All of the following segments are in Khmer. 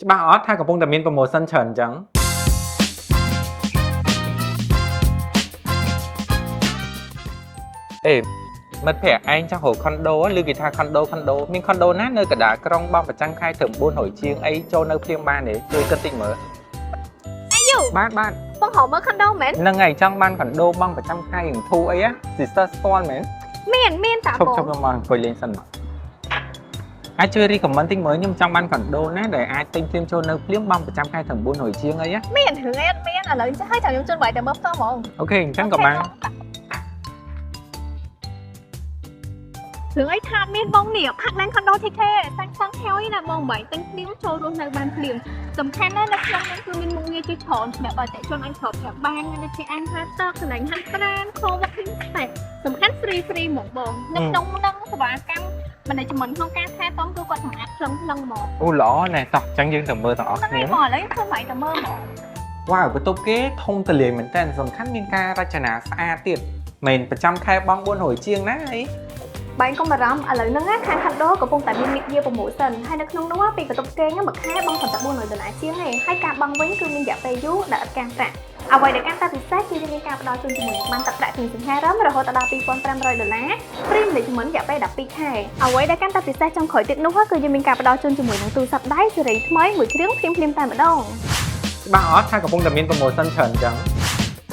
ច្បាស់អត់ថាកំពុងតែមាន promotion ច្រើនអញ្ចឹងអេមិត្តភក្តិឯងចង់រកខុនដូឬគេថាខុនដូខុនដូមានខុនដូណានៅកណ្ដាលក្រុងបង់ប្រចាំខែត្រឹម400ជាងអីចូលនៅភ្លាមបានទេជួយគិតតិចមើល អាយូ បាទបាទ បងរកមើលខុនដូមែន ហ្នឹងហើយចង់បានខុនដូបង់ប្រចាំខែយ៉ាងធូរអីណា sister ស្គាល់មែន មានមានតា ឈប់ បង ឈប់ខ្ញុំមកអង្គុយលេងសិនមកអាចជួយ recommend តិចមើលខ្ញុំចង់បានខុនដូណាដែលអាចទិញភ្លាមចូលនៅភ្លាមបង់ប្រចាំខែត្រឹម400ជាងអីណា មានរឿងអីអត់មានឥឡូវចាស់ឲ្យចាំខ្ញុំជូនបាយតែមើលផ្ទាល់ហ្មង OK អញ្ចឹងក៏បាន រឿងអីថាមានបងនេះផាក់ឡើងខុនដូ TK សាំងសង់ហើយណាបងបាយទិញភ្លាមចូលរស់នៅបានភ្លាមសំខាន់ណាស់នៅក្នុងនោះគឺមានមុខងារជាច្រើនសម្រាប់អតិថិជនអាចប្រើប្រាស់បានដូចជាអាងហាទឹកកន្លែងហាត់ប្រាណ co-working space សំខាន់ free free ហ្មងបងនៅក្នុងហ្នឹងសេវាកម្ម management ក្នុងការថែទាំគឺគាត់សម្អាតភ្លឹងភ្លឹងហ្មង អូល្អណាស់តោះអញ្ចឹងយើងទៅមើលទាំងអស់ ហ្នឹង គ្នា ហើយបងឥឡូវខ្ញុំធ្វើបាយតែមើលហ្មង វ៉ាវបន្ទប់គេធំទូលាយមែនតើសំខាន់មានការរចនាស្អាតទៀតមិនប្រចាំខែបង់400ជាងណាអី បាយកុំបារម្ភឥឡូវហ្នឹងណាខាង Condo កំពុងតែមាន mid year promotion ហើយនៅក្នុងនោះពីបន្ទប់គេងមួយខែបង់ត្រឹមតែ400ដុល្លារជាងឯងហើយការបង់វិញគឺមានរយៈពេលយូរដែលឥតការប្រាក់អ្វីដែលកាន់តែពិសេសគឺយើងមានការផ្ដល់ជូនជាមួយនឹងបានទឹកប្រាក់ជាសង្ហារឹមរហូតដល់2500ដុល្លារ free management រយៈពេល12ខែអ្វីដែលកាន់តែពិសេសចុងក្រោយទៀតនោះគឺយើងមានការផ្ដល់ជូនជាមួយនឹងទូរស័ព្ទដៃស៊េរីថ្មីមួយគ្រឿងភ្លាមៗតែម្ដង ច្បាស់អត់ថាកំពុងតែមាន promotion ច្រើនអញ្ចឹង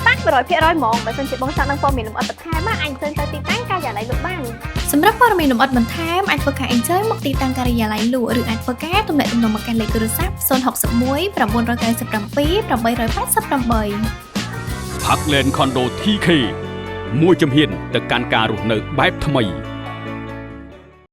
តាំង100%ហ្មងបើសិនជាបងចង់ដឹងព័ត៌មានលម្អិតបន្ថែមអាចអញ្ជើញទៅទីតាំងការិយាល័យលក់បាន សម្រាប់ព័ត៌មានលម្អិតបន្ថែមអាចធ្វើការអញ្ជើញមកទីតាំងការិយាល័យលក់ឬអាចធ្វើការទំនាក់ទំនងមកកាន់លេខទូរស័ព្ទ061 997 888 ផាក់លែនខុនដូ TK មួយជំហានទៅកាន់ការរស់នៅបែបថ្មី។